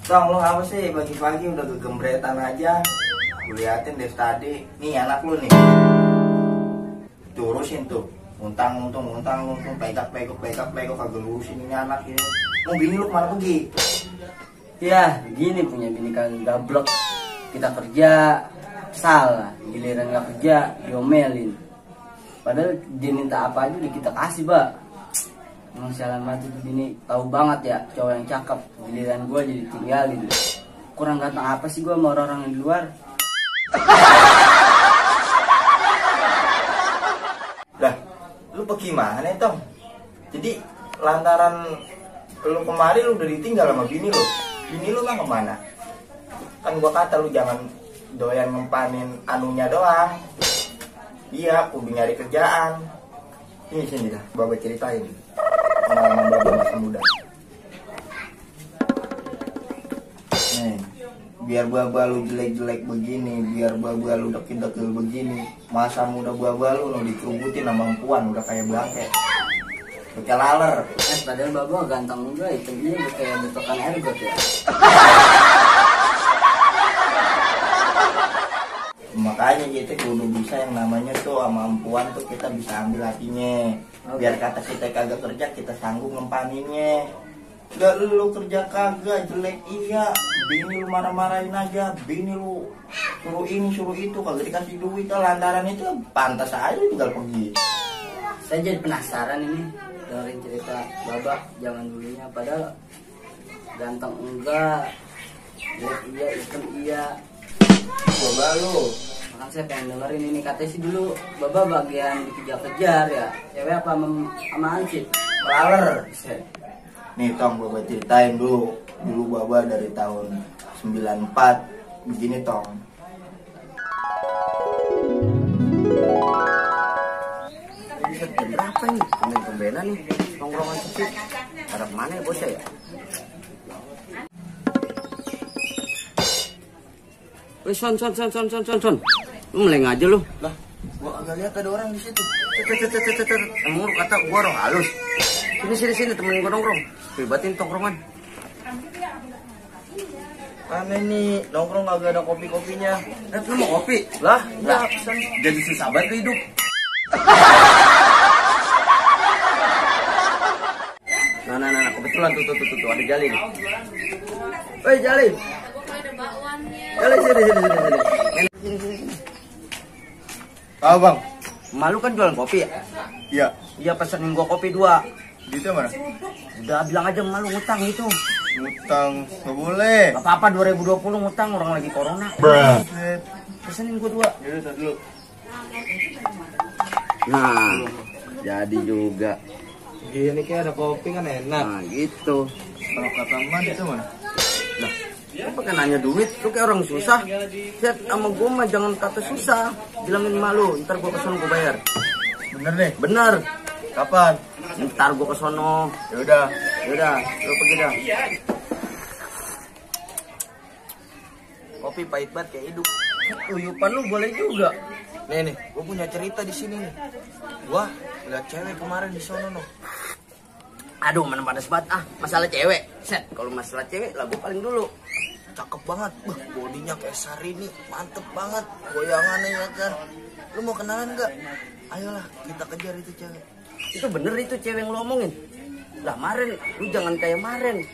Tong, lu apa sih pagi-pagi udah kegembretan aja? Gue liatin dari tadi, nih anak lu nih. Turusin tuh, untang, pegak, kagak lurusin ini anak ini. Mau bini lu kemana pergi? Ya, gini punya bini kagak gablok. Kita kerja, salah. Giliran gak kerja, diomelin. Padahal dia minta apa aja udah kita kasih, Pak. Emang sialan banget tuh bini. Tahu banget ya, cowok yang cakep. Giliran gue jadi tinggalin. Kurang ganteng apa sih gue sama orang-orang di luar? Lah, lu pergi mana Tong? Jadi lantaran lu kemarin lu udah ditinggal sama bini lu. Bini lu mah kemana? Kan gua kata lu jangan doyan ngempanin anunya doang. Iya, kudu nyari kerjaan. Ini sini dah, Baba ceritain pengalaman Baba masa muda. Nih, biar Baba lu jelek-jelek begini, biar Baba lu dekil-dekil begini, masa muda Baba lu dikerubutin sama empuan udah kayak bangke. Kayak laler. Padahal Baba ganteng juga, hitamnya udah kayak bentukan ergot ya. Makanya kita kudu bisa yang namanya tuh sama empuan tuh kita bisa ambil hatinya. Biar kata kita kagak kerja kita sanggup ngempaninnya. Gak lu kerja kagak jelek iya, bini lu marah-marahin aja, bini lu suruh ini suruh itu kagak dikasih duit lantaran itu pantas aja tinggal pergi. Saya jadi penasaran ini dengerin cerita Baba zaman dulunya, padahal ganteng enggak, jelek iya, hitam iya. Baba lu. Makanya saya pengen dengerin ini, katanya sih dulu Baba bagian dikejar-kejar ya, cewek apa sama ansip? Laler. Nih Tong, Baba ceritain dulu Baba dari tahun 94 begini Tong. Bisa jam berapa nih? Tumben-tumbenan nih nongkrongan sepi. Arah mana ya bocah ya? Wih, son. Lu meleng aja lu. Lah, gua agak lihat ada orang di situ. Emang lu kata gua orang halus. Sini temenin gua nongkrong. Ribatin tongkrongan. Aneh nih, nongkrong agak ada kopi-kopinya. Lu mau kopi? Lah, Lah, pesan. jadi susah banget hidup. Nah, kebetulan tuh ada Jali nih. Woi, Jali. Jali, sini. Ah, Bang. Malu kan jualan kopi ya? Iya. Iya, pesenin gua kopi 2. Di mana? Udah bilang aja malu ngutang itu. Ngutang nggak boleh. Gak apa-apa 2020 ngutang, orang lagi corona. Pesenin gua 2. Yaudah, tar dulu. Nah, jadi juga. Ini kayak ada kopi kan enak. Nah, gitu. Kalau kata Man itu mana? Nah, lu pakai nanya duit, lu kayak orang susah. Set sama gua mah jangan kata susah. Bilangin malu, ntar gua kesono gua bayar. Bener deh. Bener. Kapan? Ntar gua kesono. Yaudah, Lu pergi dah. Kopi pahit banget kayak hidup. Uyupan lu boleh juga. nih, gue punya cerita di sini nih. Gua lihat cewek kemarin di sono noh. Aduh, mana panas banget masalah cewek. Set, kalau masalah cewek lah gua paling dulu. Cakep banget, bodinya kayak Sarini, mantep banget, goyangannya ya kan. Lu mau kenalan nggak? Ayolah, kita kejar itu cewek. Itu bener itu cewek yang lu omongin. Lah Maren, lu jangan kayak Maren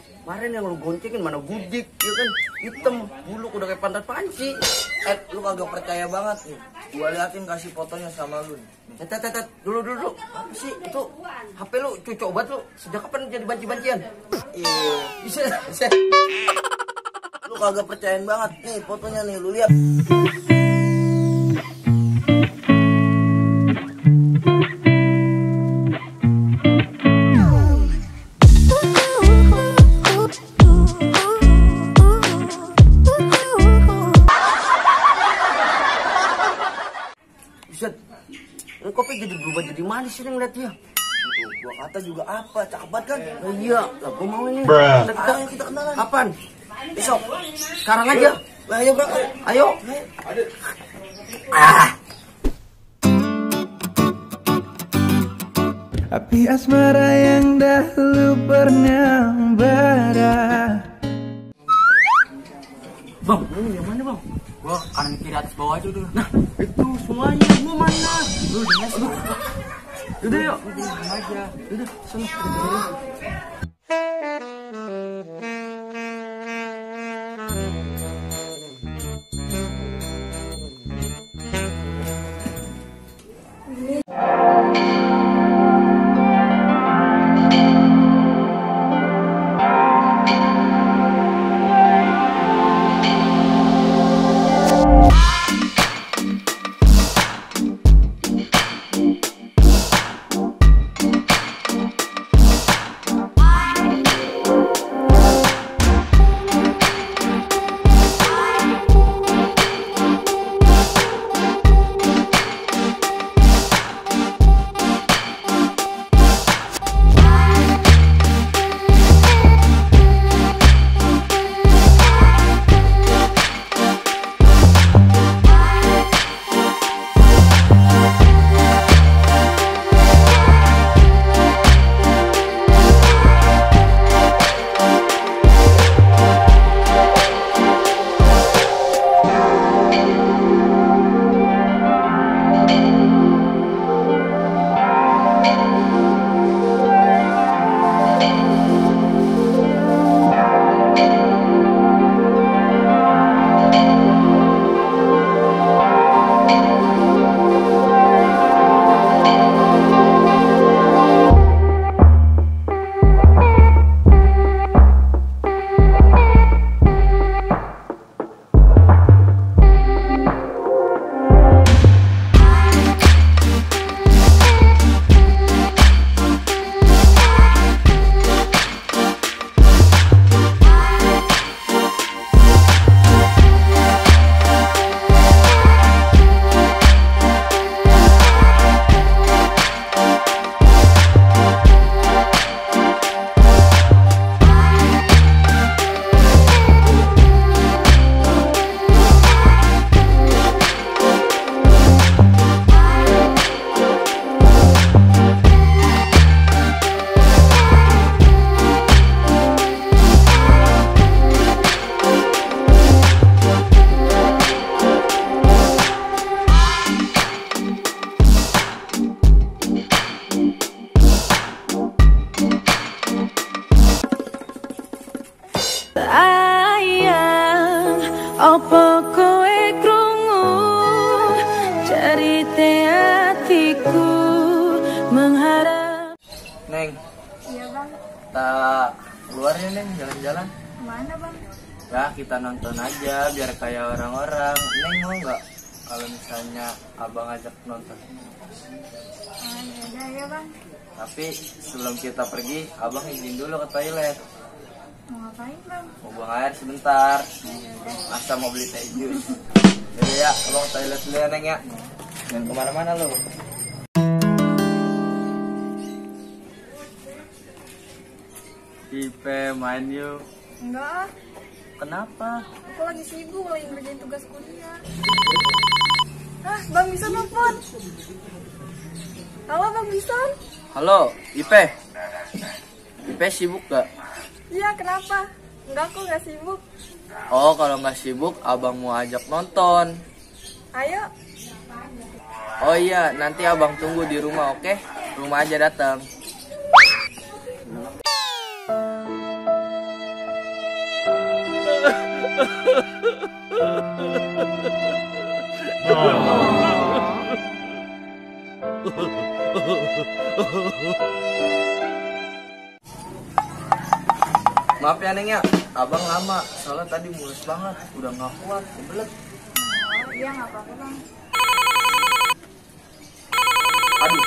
yang lu goncengin mana budik, ya kan? Hitam, bulu udah kayak pantat panci. Lu kagak percaya banget nih. Gua liatin kasih fotonya sama lu. Dulu. Apa sih itu? HP lu cucok banget lu. Sejak kapan jadi banci-bancian? Iya. Bisa. Lu kagak percayaan banget. Nih fotonya nih, lu lihat. Kopi jadi berubah jadi manis ini ngeliat dia. Gua kata juga apa, cakep banget kan? Oh, iya, lah gua mau ini. Ayo kita kenalan. Kapan? Besok. Sekarang aja. Lah ayo berangkat. Ayo. Api asmara yang dahulu pernah bara. Bang, lu yang mana bang? Gua kanan kiri atas bawah aja udah. Nah, itu semuanya. Gua mana? Lu di mes. Udah yuk. Udah aja. Udah, sana. Apa kowe krungu cerita hatiku mengharap. Neng, Iya bang, tak keluar ya Neng, jalan-jalan. kemana bang? Ya kita nonton aja biar kayak orang-orang. Neng mau nggak kalau misalnya abang ajak nonton? Ah yaudah ya bang. Tapi sebelum kita pergi, abang izin dulu ke toilet. Mau ngapain bang? Mau buang air sebentar. Masa mau beli teh jus. Jadi ya, abang ke toilet dulu ya Neng ya. Jangan kemana-mana lo. Ipe main yuk. Enggak ah, Kenapa? aku lagi sibuk lagi ngerjain tugas kuliah. Ah bang Bison nelfon. Halo bang Bison. Halo, Ipe. Ipe sibuk gak? Iya kenapa? Enggak aku nggak sibuk. Oh, kalau nggak sibuk, abang mau ajak nonton. Ayo. Oh iya, nanti abang tunggu di rumah, oke? Rumah aja datang. Maaf ya Neng ya, abang lama, soalnya tadi mulus banget, udah nggak kuat, kebelet. Oh iya nggak apa-apa bang. Aduh,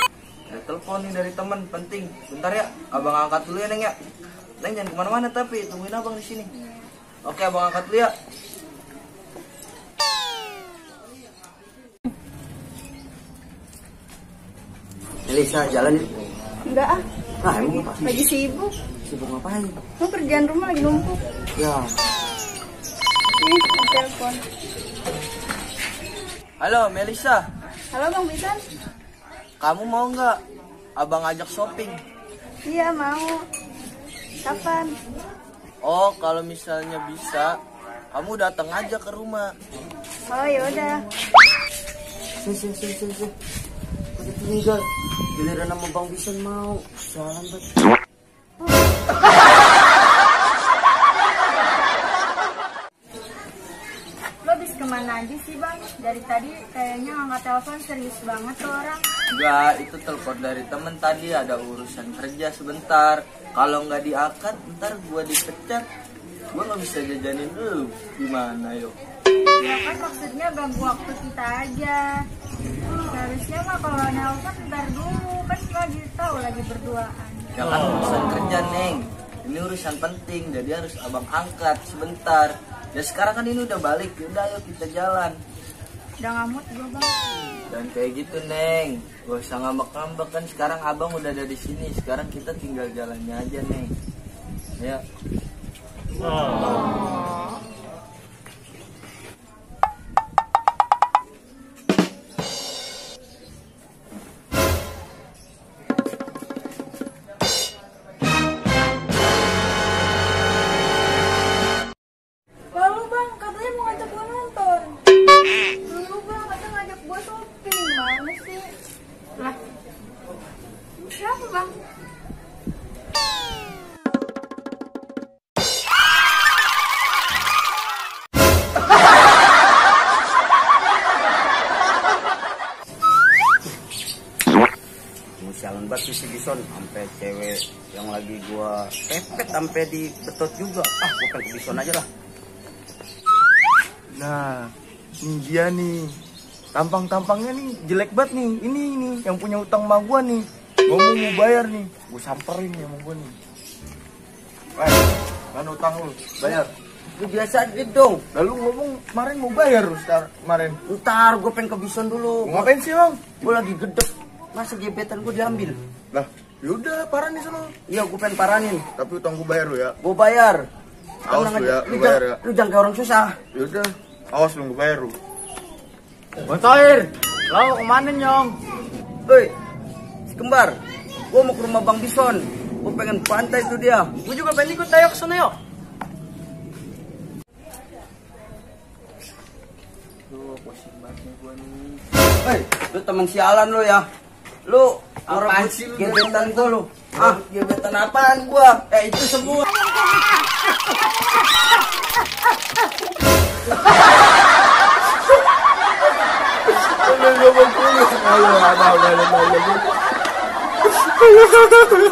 ada telepon nih dari temen, penting. Bentar ya, abang angkat dulu ya Neng ya. Neng jangan kemana-mana tapi tungguin abang di sini. Oke, abang angkat dulu ya. Elisa, jalan yuk. Enggak ah, Nah, emang apa? lagi sibuk. Sibuk ngapain? Mau kerjaan rumah lagi numpuk. Ya. Nih, mau telepon. Halo, Melisa. Halo bang Bison. Kamu mau nggak abang ajak shopping? Iya mau. Kapan? Oh, kalau misalnya bisa, kamu datang aja ke rumah. Oh yaudah. Udah tinggal. Giliran sama Bang Bison mau. Salam banget. Lo habis kemana aja sih bang? Dari tadi kayaknya ngangkat telepon serius banget tuh orang. Enggak, itu telepon dari temen tadi, ada urusan kerja sebentar. Kalau nggak diangkat, ntar gua dipecat. Gua nggak bisa jajanin lu. Gimana yuk? Ya kan maksudnya ganggu waktu kita aja. Seharusnya mah kalau nelpon ntar dulu, kan lagi tahu lagi berduaan. Ya kan urusan kerja, Neng. Ini urusan penting, jadi harus abang angkat sebentar. Ya sekarang kan ini udah balik, udah ayo kita jalan. Udah ngamut gue bang. Dan kayak gitu, Neng. Gak usah ngambek-ngambek, kan sekarang abang udah ada di sini. Sekarang kita tinggal jalannya aja, Neng. Ya. Lalu bang, katanya mau ngajak gue nonton. Dulu bang, katanya ngajak gue shopping. Mana sih? Lah, siapa bang? Sialan banget si Bison, sampai cewek yang lagi gua pepet sampai di betot juga. Gua pengen ke Bison aja lah. Nah, ini dia nih. Tampang-tampangnya nih jelek banget nih. Ini yang punya utang sama gua nih. Ngomong mau bayar nih. Gua samperin nih sama gua nih. Mana utang lu? Bayar. Lu biasa aja dong. Lalu ngomong kemarin mau bayar lu kemarin. Ntar gua pengen ke Bison dulu. Mau ngapain sih, Bang? Gua lagi gedek. Masa gebetan gua diambil? Lah, yaudah parahin sana. Iya, gua pengen paranin. Tapi utang gua bayar lu ya. Gua bayar. Awas Tenang lu aja. ya, lu bayar ya. Lu jangan kayak orang susah. Yaudah, awas lu gua bayar lu. Bang Tohir, lo kemana nyong? Hei, si kembar. Gua mau ke rumah Bang Bison. Gua pengen pantai tuh dia. Gue juga pengen ikut, ayo kesana yuk. Tuh, pusing banget nih gua nih. Hei, lu teman sialan lu ya. Lu Apaan sih lu? gebetan gua lu. Ah, gebetan apaan gua? Itu semua. Ayo,